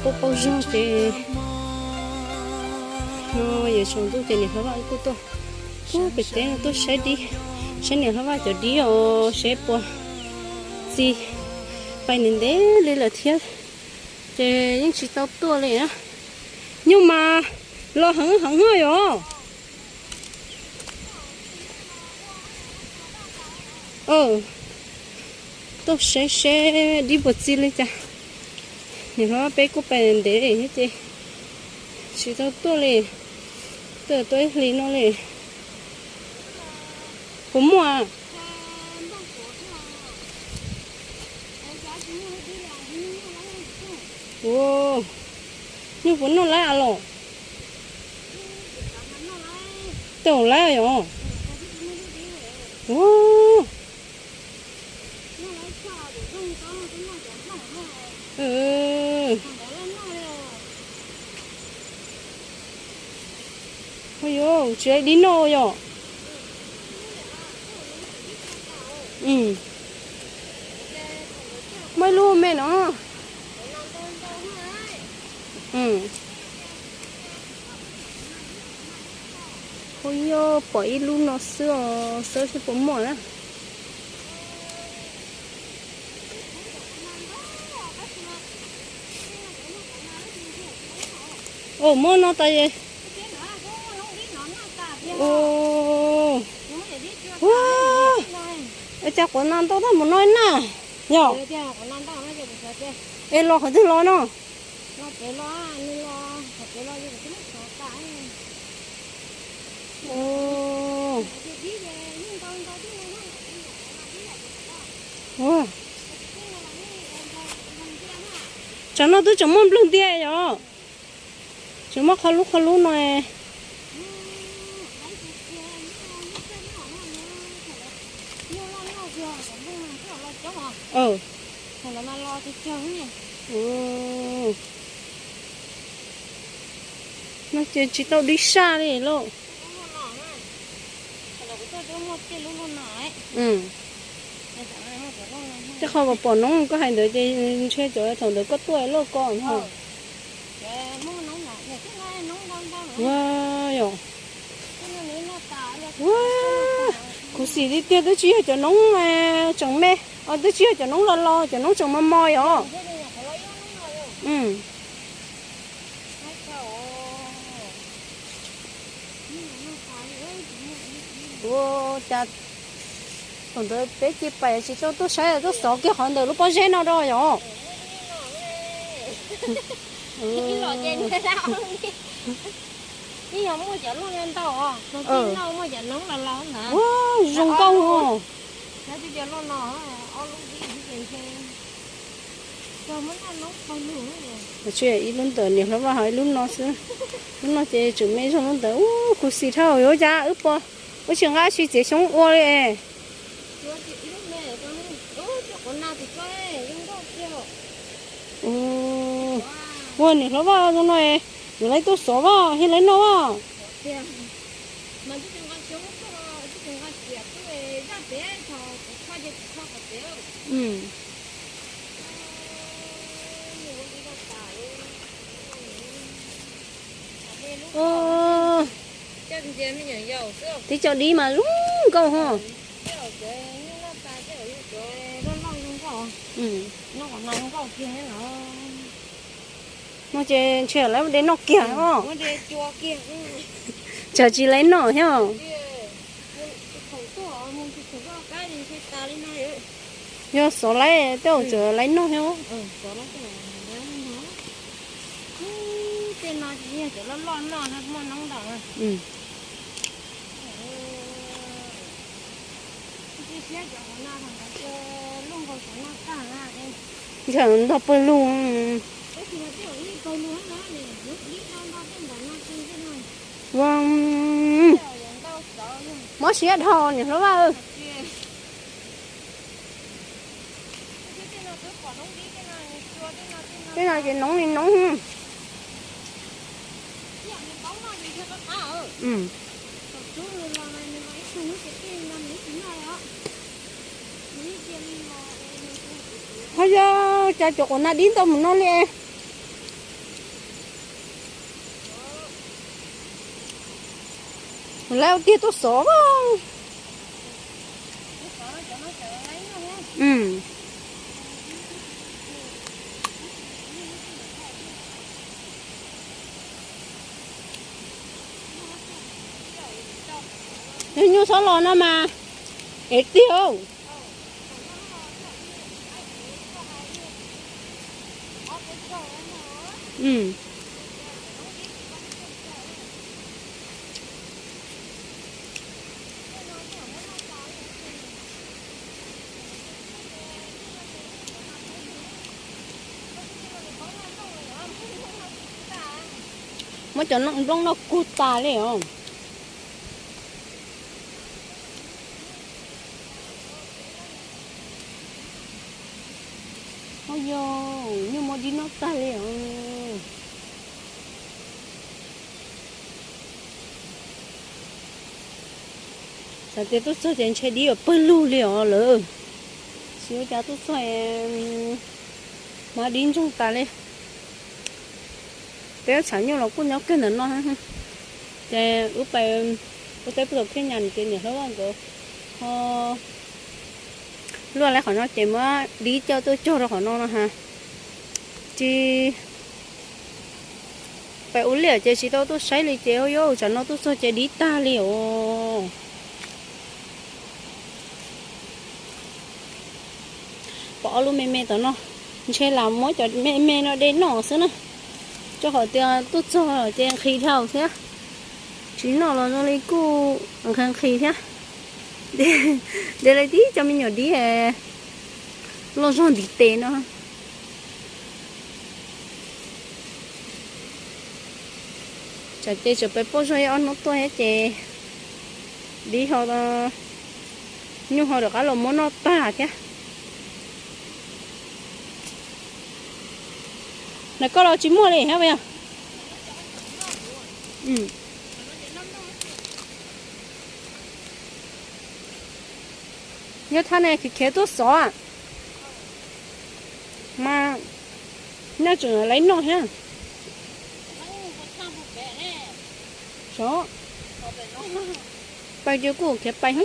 Paub paub zog ces no yuav tsaus ntuj ces niam hlob Vaj kuj tuaj pub pem teb no tuaj saib dib, saib niam hlob Vaj cov dib os, saib puas txi. Pais ntev ntev li lawm thiab ces yeej tsis tau tuaj li na. Nyuj mas los heev heev yom. Tuaj saib seb dib puas txi li cas. Niam hlob peb kuj pais ntev thiab ces tsis tau tuaj li, tuaj tuaj ib hlis no li. Puas muaj? Nyuj puas noj lawm los? Tau lawm yom. Ua yuav tsis dib noj yom. Muaj ib lub me no. Ua yuav pom ib lub no xwb os, xyov seb puas muaj na. Ua muaj no tas. Ua, es cas quav na ntau tag mus no na yom? Es los qhov twg los no? Tsam no twb tseem muaj nplawg ntiag yom? Tseem muaj qhov lub qhov lub no. No ces tsis tau dib saj li lauj. Tej qhov uas pom noob koj hais ntawd ces ntshe cov thaum ntawd koj tuaj loj ko no. Ua yom. Ua, khuv xim tiag tiag, twb tsis yog cov noob tseem me, twb tsis yog cov noob los los, cov noob tseem mos mos yom. Ua cas thaum ntawd peb cia pais tsis tau tuaj saib, tuaj xov kiag qhov ntawm lub pob zeb no rau yom. Ib los ces ntau, ib yog muaj cov loj ntau, muaj cov noob los los ntawd. Ua, zoo nkauj os. Ib lub ntawm niam hlob Vaj ho ib lub no xwb. Lub no ces tseem me zog lub ntawd. Ua, khuv xim dhau yuav cas wb puas, wb tsis nqa tsis txiav xyoob ua li. Ua niam hlob Vaj zoo no, yuav lawv tuaj xov Vaj thiab lawv noj Vaj. Tib co dib mas zoo nkauj ho. No ces ntshe lawv de noj kiag os. Tsam tsis lawv noj thiab. Yog xov lawv tej zaum tseem lawv noj thiab. Ntawm ntog pawg lug. Mob siab dhau niam hlob Vaj. Tej no ces noob li noob. Ho yog cas cov quav na dib ntau mus no li. Lawv tiag tuaj xov. Nyuj xob los no mas, es tiag. Muab cov nplooj noj kug tas li os. Ua yog nyuj muab dib noj tag li os. Xav tias tuaj txog ces ntshe dib yuav pawg lug li os lawm. Tsis ua cas, tuaj txog mas dib ntsoog tas li. Peb tshav nyuj los kuj nyob kiag ntawm no. Ces wb pais ua teb puag tom Phij Nyas ces niam hlob Vaj nkawd ho luaj lawm qhov no ces muab dib coj tuaj cog rau qhov no no ha. Tsis pais ua liaj ces tsis tau tuaj saib li ces ua yog tsam no tuaj txog ces dib tag li os. Pom ob lub me me tom no, ntshe lam muab cov me me no de noj xwb na. Rau qhov tias tuaj txog ces nqhis dhau thiab, tsis noj los zoo li kuj nqhis nqhis thiab. De li tib cov me nyuam dib loj zog ntiv tes no. Tsam ces tseem pais pauj zog ib ob hnub tuaj thiab ces dib ho, nyuj ho rov qab los muab noj tag thiab. Ntawm koj los tsis muaj li thiab puas yog? Yog thaj ne khiav khiav tuaj xov mas noj tseem laiv noj thiab. Xyov, pais ces kuj khiav pais.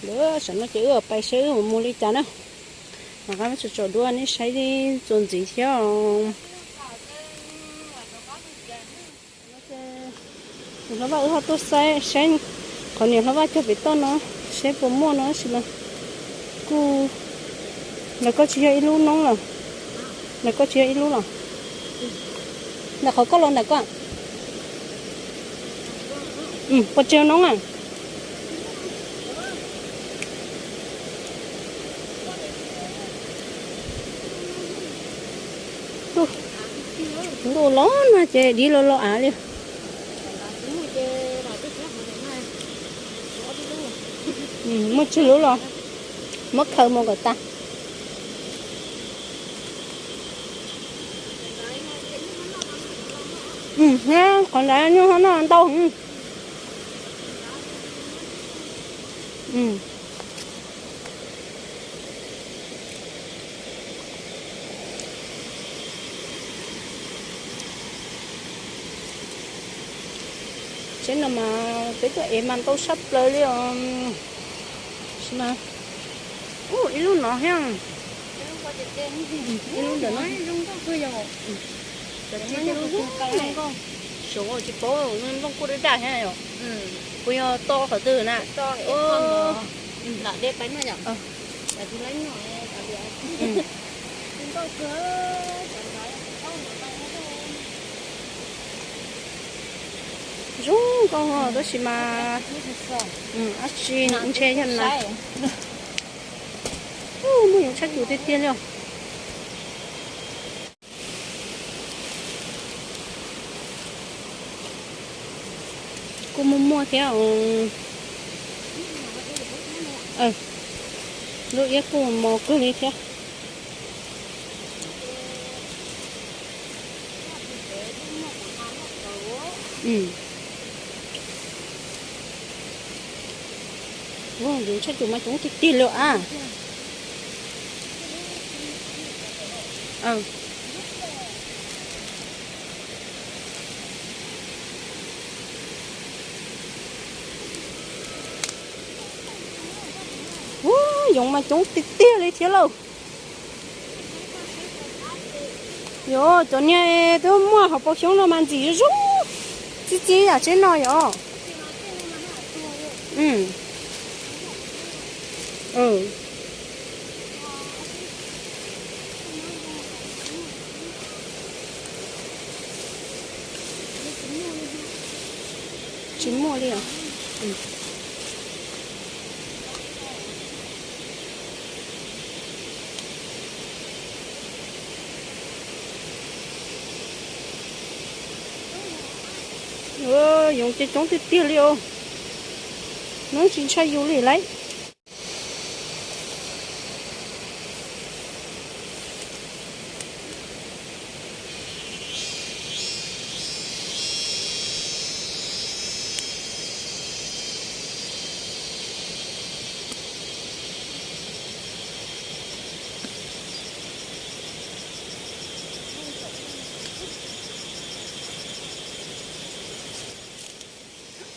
Lawv saum no ces wb pais saib wb mus li cas na. Mam qab tsom tsom duab nej saib txuas ntxiv thiab. Niam hlob Vaj wb ho tuaj saib, saib qhov niam hlob Vaj cog pem toj no, saib puas muaj no tab sis mas kuj, ntawm koj tsis yog ib lub noob los? Ntawm koj tsis yog ib lub los? Ntawm qhov koj los ntawm koj. Puas tsis yog noob a? Ntuj los nag ces dib los los av li. Muaj tsawg lub los muab khaws mus kom tas. Qhov ntawd nyuj ho noj ntau. Tsheb no mas peb tuaj ev mas ntau tshaj plaws li os. Ib lub no thiab, ib lub ntawm no. Cov tsis paub, nplooj kuj daj daj thiab yom. Puas yog to qhov twg na? Zoo nkauj tab sis mas dab tsi ntshe yog nas. Muaj yoov tshaj cum tiag tiag li os. Kuj muaj muaj thiab. Lub iab kuj mos kawg li thiab. Ua, yus tshaj cum mas coob tiag tiag li a. Ua, yoov mas coob tiag tiag li thiab lauj. Yog cov niag twb muaj hauv paus xyoob no mas ntxim zoo zoo, txi txi yam tsheb no yog. Tsis muaj li os. Yoov ces coob tiag tiag li os. Nws tsis ntshai yus li lauj.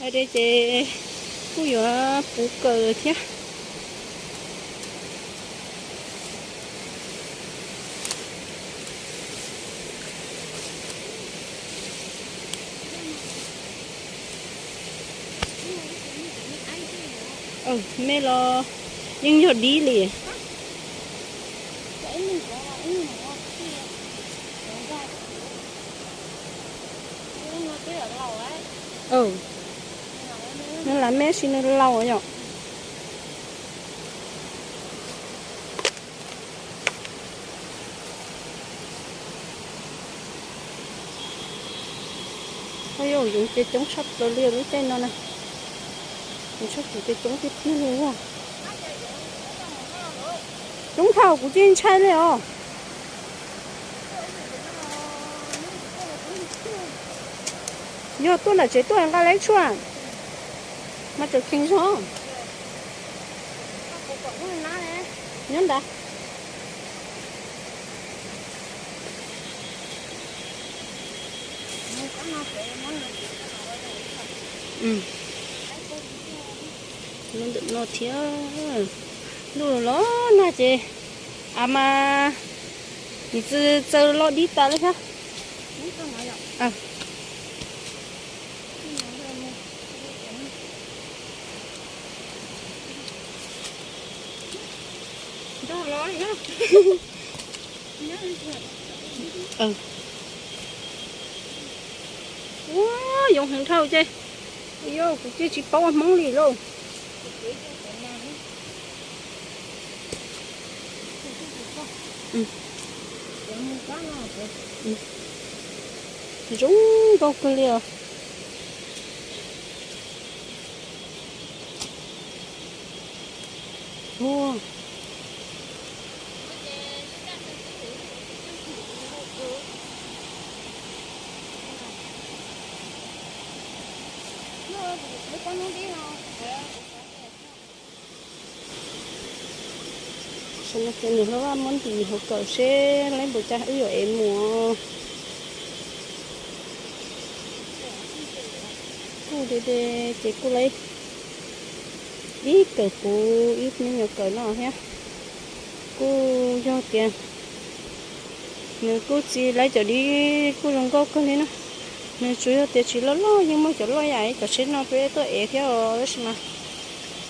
Hais li ces kuj yuav puv kawm thiab. Me los yeej yog dib li. Nws lam me sis nws laus yom. Yoov ces coob tshaj plaws li lub caij no na. Yoov tshaj plaws ces coob tiag tiag li. Coob dhau kuv tsis ntshai li os. Yog tuaj nram tsev tuaj nqa leb tshuaj mas tseem kheev zog. Nyob ntawd. Lub ntawm no thiab. Ntuj los nag ces av mas nim txawm los dib tas li thiab. Ua, yoov heev dhau ces, yog kuv cia tsis paub ua Hmoob li lauj. Zoo nkauj kawg li os. Tam no ces nws hlob Vaj muab ntim hauv kawm seb lawv npaum cas wb yuav ev mus. Kuj de de ces kuj lawv ib kawm puv ib me nyuam kawm no thiab. Kuj yog tias nws kuj txi lawv cov dib kuj zoo nkauj kawg li na. Nws tsuas yog tias tsis loj loj, yeej muaj cov loj yam cov tsheb no peb tuaj ev thiab os, tab sis mas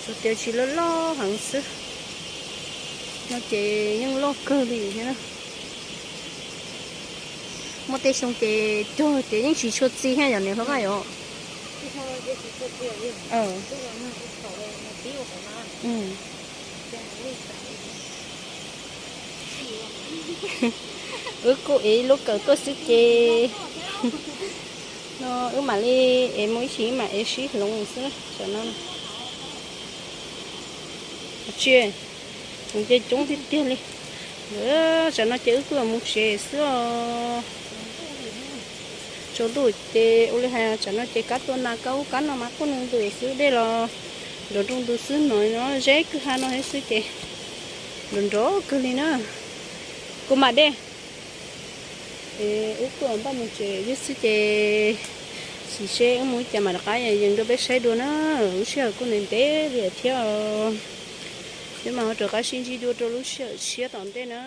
tsuas tias tsis loj loj heev xwb. No ces yeej loj kawg li thiab na. Muaj tej xyoo ces cog ces yeej tsis tshua txi thiab yom niam hlob Vaj yom. Wb kuj ev lub kawm tuaj xwb ces no wb mam li ev mus ib chim mam ev sib hloov xwb tam no. Tsis Ces coob tiag tiag li. Tsam no ces wb kuj yuav mus tsev xwb os. Tsaus ntuj ces ua li hais tsam no ces kab tua nas kab ub kab no mas quaj nroo ntws xwb, dej los nrov nroo ntws xwb no, no zeb kwj ha no thiab xwb ces nrov nrov kawg li na. Kuv mam dej. Wb kuj npaj mus tsev xwb ces sim seb wb mus ib cas mam rov qab yees rau peb saib dua na. Lub sij hawm kuj ntev ntev li thiab. Peb mam ho rov qab sib ntsib dua rau lub sij hawm tshiab tom ntej na.